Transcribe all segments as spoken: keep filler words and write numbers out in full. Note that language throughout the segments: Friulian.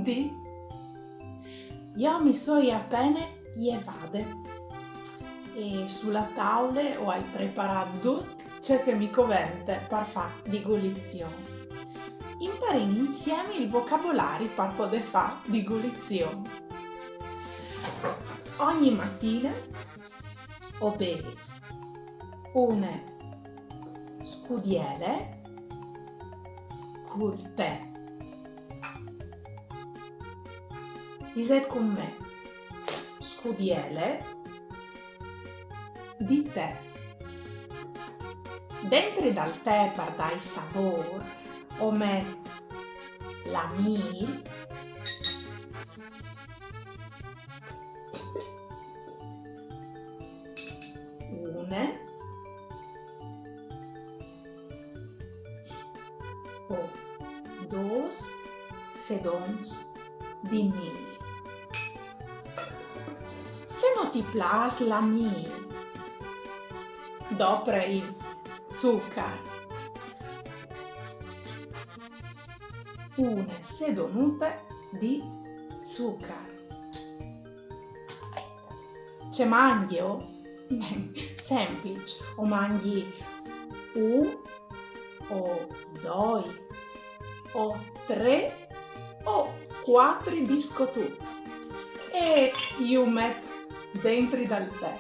Ti? Jo mi soi a pene jevade e su la taule o ai preparât dut ce che mi covente par fâ di golizion. Imparìn insiemi il vocabolari par podê fâ di golizion. Ogni matine o bevi une scudiele cul tè. Disêt cun me: scudiele di tè. Dentri dal tè, par dâi savôr, o met la mîl, une o dôs sedons di mîl. Se no ti plâs la mîl, dopre il zucar. Une sedonute di zucar. Ce mangjio? Ben, sempliç, o mangji un o doi o trê o cuatri biscotuts e ju met dentri dal tè.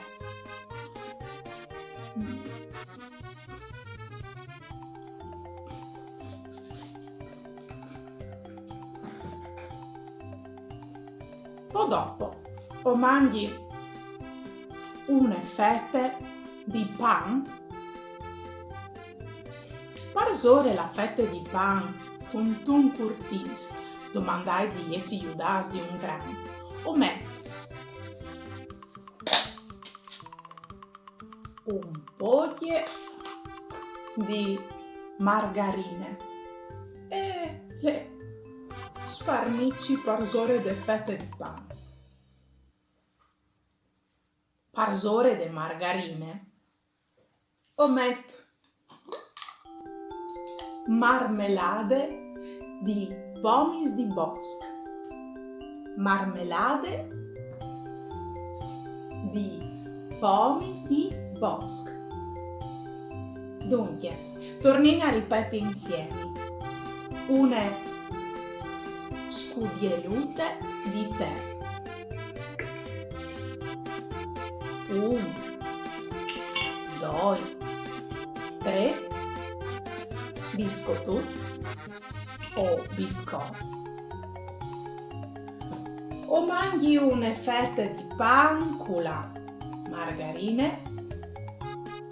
Po dopo o mangji une fete di pan. Parsore la fete di pan cuntun curtìs, domandait di jessi judâts di un grant, o met un pocje di margarine e le sparnici parsore de fete di pan. Parsore de margarine o met marmelade di pomis di bosc. Marmelade di pomis di bosc. Duncje, tornìn a ripeti insiemi. Une scudielute di tè. Un, doi, trê biscotuts o biscots. O mangji une fete di pan cu la margarine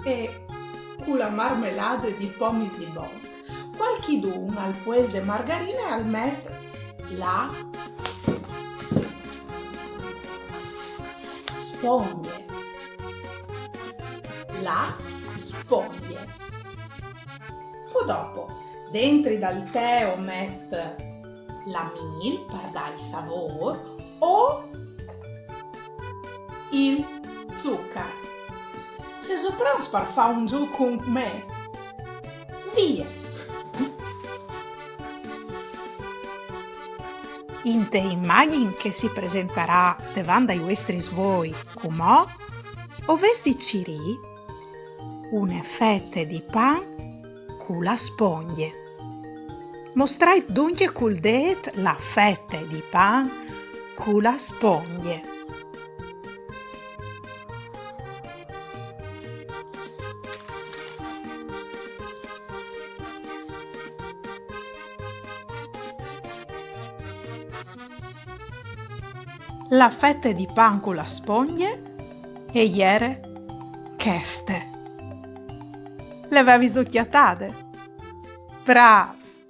e cu la marmelade di pomis di bosc. Cualchidun al puest de margarine al met la spongje. La spongje. Po dopo, dentri dal tè o met la mîl par dâi savôr o il zucar. Sêso pronts par fâ un zûc cun me? Vie! Inte imagjin che si presentarà devant dai vuestris voi cumò, o vês di cirî une fete di pan cu la spongje. Mostrait duncje cul dêt la fete di pan cu la spongje. La fete di pan cu la spongje e jere cheste. Le vêso cjatade? Brâfs!